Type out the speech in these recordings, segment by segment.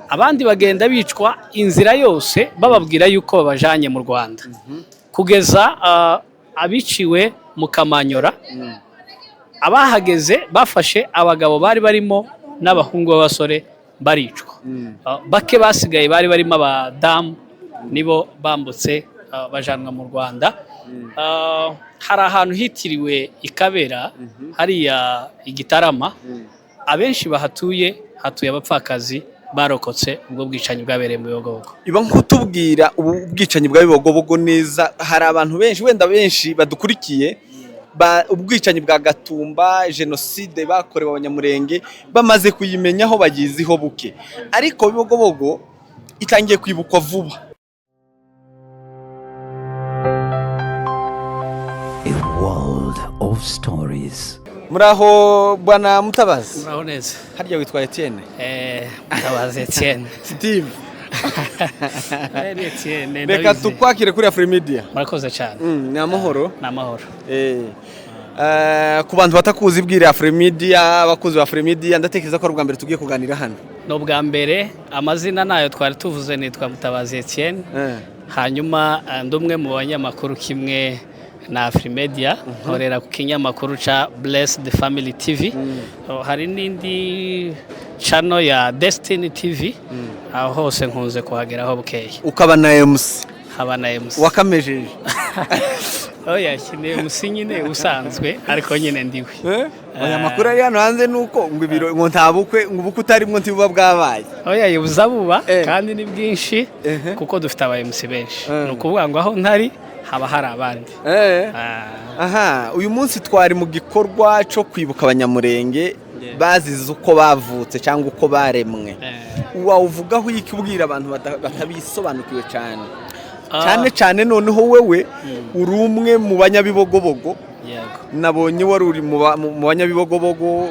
Abandi bagenda bicwa inzira yose bababwira yuko babajanye mu Rwanda, kugeza abiciwe mu Kamanyora. Abahageze bafashe abagabo bari barimo n'abahungu b'abasore baricwa. Bake basigaye bari barimo abadamu nibo bambutse bajanwa mu Rwanda. Hari ahantu hitiriwe Ikabera hariya i Gitarama, abenshi bahatuye hatuye abapfakazi barokotse ubwo bwicanyi bwabereye mu Bibogobogo. Iba nk'utubwira ubu bwicanyi bwa Bibogobogo neza. Hari abantu benshi, wenda benshi badukurikiye, ubwicanyi bwa Gatumba, jenoside bakorewe Abanyamurenge, bamaze kuyimenyaho, bagiziho buke, ariko Bibogobogo itangiye kwibukwa vuba. A world of stories. Muraho bwana Mutabazi. Muraho neza. Harya witwa Etienne? Mutabazi Etienne. Steve. Ni Etienne. Reka ndabizi. tukwakire kuri Afrimedia. Murakoze cyane. Ni amahoro? Ni amahoro. Ku bantu batakuzi, bwira Afrimedia, abakuzi ba Afrimedia, ndatekereza ko ari ubwa mbere tugiye kuganira hano. Ni ubwa mbere. Amazina nayo twari tuvuze, nitwa Mutabazi Etienne. Hanyuma ndi umwe mu banyamakuru kimwe na Afrimedia, nkorera ku kinyamakuru ca Blessed Family TV. Oh, hari n'indi channel ya Destiny TV. Aho hose nkunze kuhageraho bukeye. Ukaba na MC. Haba na MC. Wakamejeje. Oya, ni MC nyine usanzwe, ariko nyine ndiwe. Aya makuru ari hano hanze nuko ngo ibiro ngo nta bukwe, ngo ubukwe utarimwo ntibuba bwabaye. Oya, buza buba kandi ni bwinshi kuko dufite aba MC benshi. Ni ukuvuga ngo aho ntari haba hari abandi. Aha uyu munsi twari mu gikorwa cyo kwibuka Abanyamurenge bazize uko bavutse cyangwa uko baremwe. Wawuvugaho iki, ubwira abantu batabisobanukiwe cyane? Cyane cyane noneho wewe uri umwe mu Banyabibogobogo. Yego. Nabonye wari uri mu Banyabibogobogo,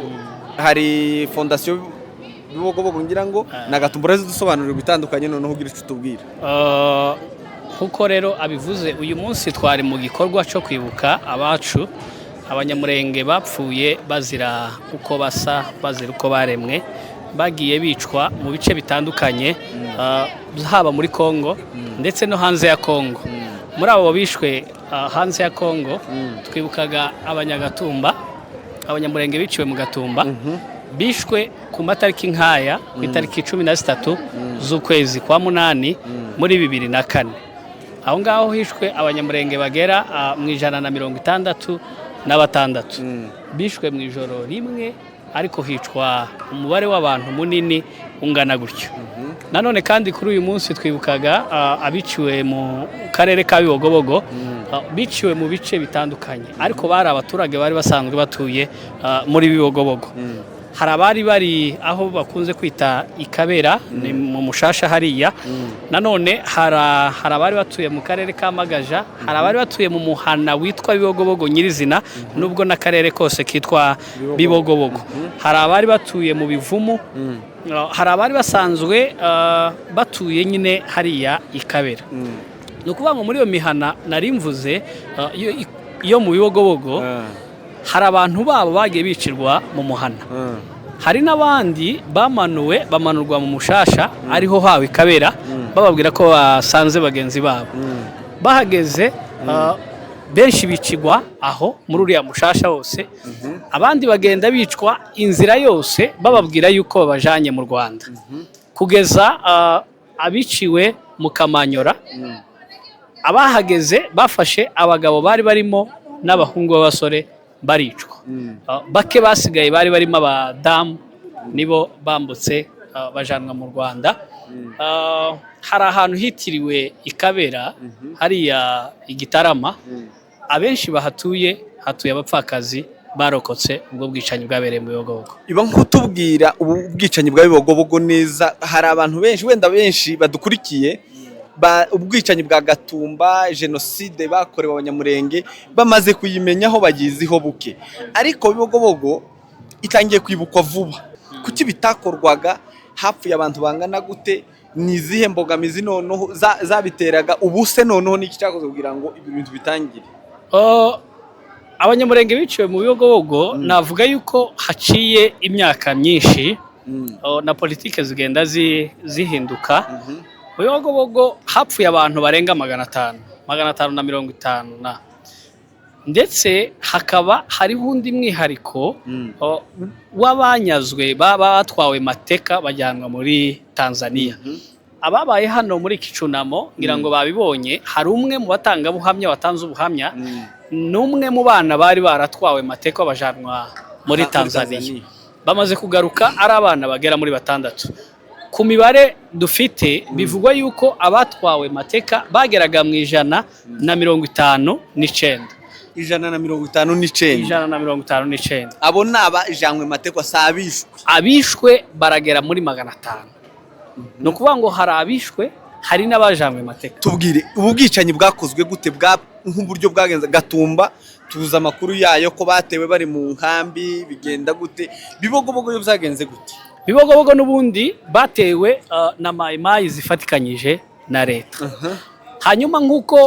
hari fondasiyo Bibogobogo, ngira ngo na Gatumbura dusobanurira ibitandukanye, noneho ugira icyo utubwira. Nkuko rero abivuze, uyu munsi twari mu gikorwa cyo kwibuka abacu Abanyamurenge bapfuye bazira uko basa, bazira uko baremwe, bagiye bicwa mu bice bitandukanye, haba muri Kongo ndetse no hanze ya Kongo. Muri abo bishwe hanze ya Kongo twibukaga Abanyagatumba, Abanyamurenge biciwe mu Gatumba, bishwe ku matariki nk'aya, ku itariki 13 z'ukwezi kwa munani muri 2004. Aho ngaho hishwe Abanyamurenge bagera mu 166, bishwe mu ijoro rimwe, ariko hicwa umubare w'abantu munini ungana gutyo. Nanone kandi kuri uyu munsi twibukaga abiciwe mu karere ka Bibogobogo, biciwe mu bice bitandukanye, ariko bari abaturage bari basanzwe batuye muri Bibogobogo. Hari abari bari aho bakunze kwita Ikabera, ni mu Mushasha hariya. Nanone hari abari batuye mu karere ka Magaja, hari abari batuye mu muhana witwa Bibogobogo nyirizina, nubwo n'akarere kose kitwa Bibogobogo. Hari abari batuye mu Bivumu, hari abari basanzwe batuye nyine hariya Ikabera. Ni ukuvuga ngo muri iyo mihana nari mvuze, iyo mu Bibogobogo, hari abantu babo bagiye bicirwa mu muhana. Hari n'abandi bamanuwe, bamanurwa mu Mushasha, ariho hawe Ikabera, bababwira ko basanze bagenzi babo. Bahageze, benshi bicigwa aho muri uriya Mushasha hose. Abandi bagenda bicwa inzira yose bababwira yuko babajanye mu Rwanda, kugeza abiciwe mu Kamanyora. Abahageze bafashe abagabo bari barimo n'abahungu b'abasore baricwa. Bake basigaye bari barimo abadamu nibo bambutse bajanwa mu Rwanda. Hari ahantu hitiriwe Ikabera hariya i Gitarama, abenshi bahatuye hatuye abapfakazi barokotse ubwo bwicanyi bwabereye mu Bibogobogo. Iba nk'utubwira ubu bwicanyi bwa Bibogobogo neza. Hari abantu benshi, wenda benshi badukurikiye, ubwicanyi bwa Gatumba, jenoside bakorewe Abanyamurenge, bamaze kuyimenyaho, bagiziho buke, ariko Bibogobogo itangiye kwibukwa vuba. Kuki bitakorwaga? Hapfuye abantu bangana gute? Ni izihe mbogamizi noneho zabiteraga? Ubu se noneho niki cyakozwe kugira ngo ibi bintu bitangire? Abanyamurenge biciwe mu Bibogobogo, navuga yuko haciye imyaka myinshi. Na politike zigenda zihinduka. Mu Bibogobogo hapfuye abantu barenga 500, 550 na ndetse hakaba hariho undi mwihariko w'abanyazwe batwawe mateka bajyanwa muri Tanzania. Ababaye hano muri iki cunamo ngira ngo babibonye, hari umwe mu batangabuhamya watanze ubuhamya, ni umwe mu bana bari baratwawe mateka bajanwa muri Muri Tanzania. Tanzania. Bamaze kugaruka ari abana bagera muri batandatu. Ku mibare dufite bivugwa yuko abatwawe mateka bageraga mu 159. 159? 159. Abo ni abajanywe matekwa, si abishwe? Abishwe baragera muri 500. Ni ukuvuga ngo hari abishwe, hari n'abajanywe mateka. Tubwire, ubu bwicanyi bwakozwe gute, bwa nk'uburyo bwagenze? Gatumba tuzi amakuru yayo ko batewe bari mu nkambi, bigenda gute? Bibogobogo yo byagenze gute? Bibogobogo n'ubundi batewe na Mayimayi zifatikanyije na leta. Hanyuma nk'uko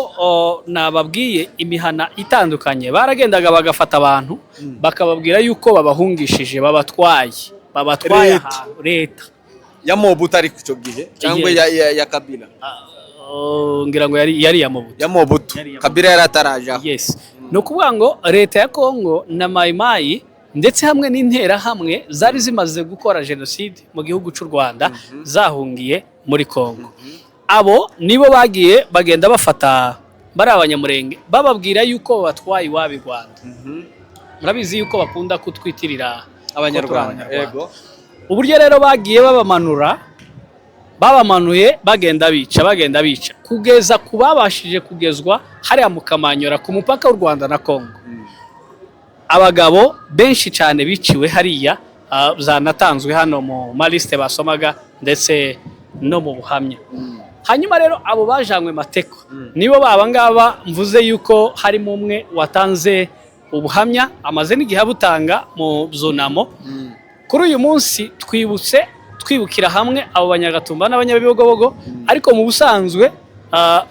nababwiye, imihana itandukanye baragendaga bagafata abantu, bakababwira yuko babahungishije, babatwaye Leta. ahantu leta. Ya Mobutu ariko icyo gihe cyangwa Yes. ya Kabila? Ngira ngo yari iya Mobutu. Ya Mobutu. Yari iya Kabila yari atarajaho. Yes, ni ukuvuga ngo leta ya Kongo na Mayimayi ndetse hamwe n'Interahamwe zari zimaze gukora jenoside mu gihugu cy'u Rwanda zahungiye muri Kongo, abo nibo bagiye bagenda bafata bari Abanyamurenge, bababwira yuko babatwaye iwabo i Rwanda. Murabizi yuko bakunda kutwitirira ko turi Abanyarwanda. Abanyarwanda. Uburyo rero bagiye babamanura, babamanuye bagenda bica, bagenda bica kugeza ku babashije kugezwa hariya mu Kamanyora ku mupaka w'u Rwanda na Kongo. Abagabo benshi cyane biciwe hariya, zanatanzwe hano mu malisite basomaga ndetse no mu buhamya. Hanyuma rero abo bajanywe mateko nibo baba ngaba mvuze yuko harimo umwe watanze ubuhamya, amaze n'igihe abutanga mu zunamo. Kuri uyu munsi twibutse, twibukira hamwe abo Banyagatumba n'Abanyabibogobogo, ariko mu busanzwe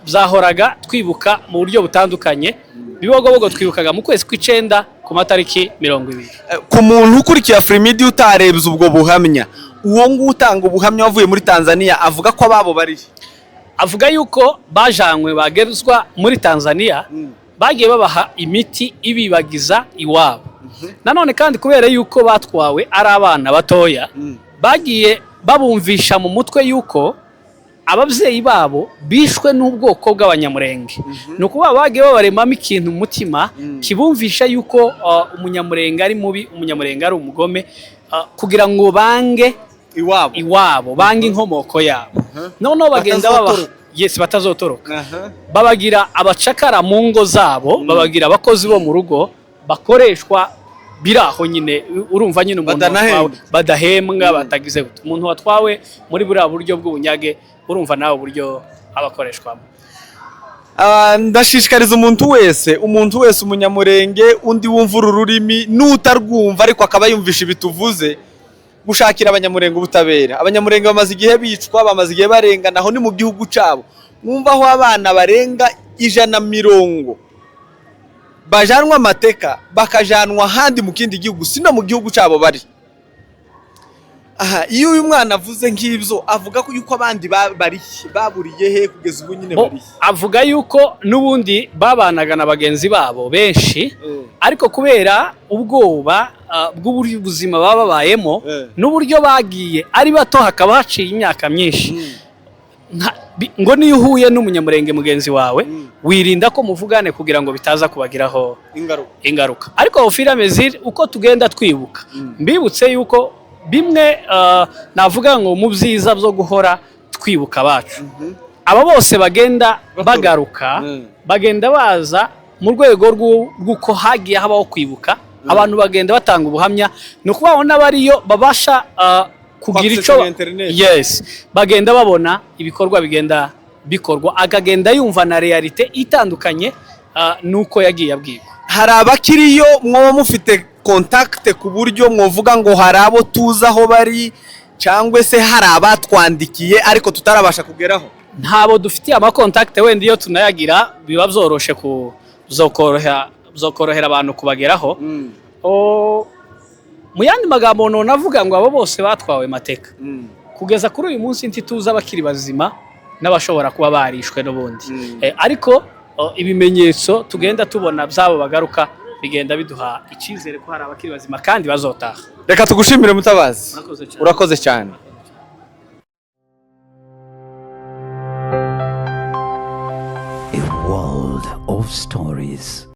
byahoraga twibuka mu buryo butandukanye. Bibogobogo twibukaga mu kwezi kw'icenda ku matariki 20. Ku muntu ukurikiye Afrimedia utarebye ubwo buhamya, uwo nguwo utanga ubuhamya wavuye muri Tanzania avuga ko ababo bari Avuga yuko bajanywe bageruzwa muri Tanzania, bagiye babaha imiti ibibagiza iwabo. Nanone kandi kubera yuko batwawe ari abana batoya, bagiye babumvisha mu mutwe yuko ababyeyi babo bishwe n'ubwoko bw'Abanyamurenge. Ni ukuvuga bagiye babaremamo ikintu mu mutima kibumvisha yuko Umunyamurenge ari mubi, Umunyamurenge ari umugome, kugira ngo bange iwabo. Iwabo, bange inkomoko yabo. Noneho bagenda babaha Batazotoroka. Yes, batazotoroka. Babagira abacakara mu ngo zabo, babagira abakozi bo mu rugo bakoreshwa biri aho nyine. Urumva nyine umuntu Badanahembwa. watwawe, badahembwa, batagize gute. Umuntu watwawe muri buriya buryo bw'ubunyage, urumva nawe uburyo abakoreshwamo. Ndashishikariza umuntu wese Umunyamurenge, undi wumva uru rurimi n'utarwumva ariko akaba yumvisha ibituvuze, gushakira Abanyamurenge ubutabera. Abanyamurenge bamaze igihe bicwa, bamaze igihe barengana, aho ni mu gihugu cyabo. Mwumva aho abana barenga 150 bajanwa amateka, bakajanwa ahandi mu kindi gihugu, si no mu gihugu cyabo bari. Aha iyo uyu mwana avuze nk'ibyo, avuga ko yuko abandi bari baburiye he kugeza ubu nyine? Bo, Bari avuga yuko n'ubundi babanaga na bagenzi babo benshi, ariko kubera ubwoba bw'uburyo ubuzima baba babayemo n'uburyo bagiye ari bato, hakaba haciye imyaka myinshi, ngo niyo uhuye n'Umunyamurenge mugenzi wawe wirinda ko muvugane kugira ngo bitaza kubagiraho ingaruka. Ingaruka. Ariko au fur et à mesure uko tugenda twibuka, mbibutse yuko bimwe navuga ngo mu byiza byo guhora twibuka abacu, aba bose bagenda bagaruka, bagenda baza mu rwego rw'uko hagiye habaho kwibuka, abantu bagenda batanga ubuhamya. Ni ukuvuga ngo n'abariyo babasha kugira icyo Access internet. Yes, bagenda babona ibikorwa bigenda bikorwa, akagenda yumva na réalité itandukanye n'uko yagiye abwirwa. Hari abakiriyo mwoba mufite contact ku buryo mwovuga ngo hari abo tuzi aho bari, cyangwa se hari abatwandikiye ariko tutarabasha kugeraho? Ntabo dufitiye ama contact. Wenda iyo tunayagira biba byoroshe ku zokorohera abantu kubageraho. Mu yandi magambo none avuga ngo abo bose batwawe mateka, kugeza kuri uyu munsi ntituzi abakiri bazima n'abashobora kuba barishwe n'ubundi. Ariko ibimenyetso tugenda tubona by'abo bagaruka bigenda biduha icyizere ko hari abakiri bazima kandi bazotaha. Reka tugushimire, Mutabazi. Urakoze cyane. Urakoze cyane. A world of stories.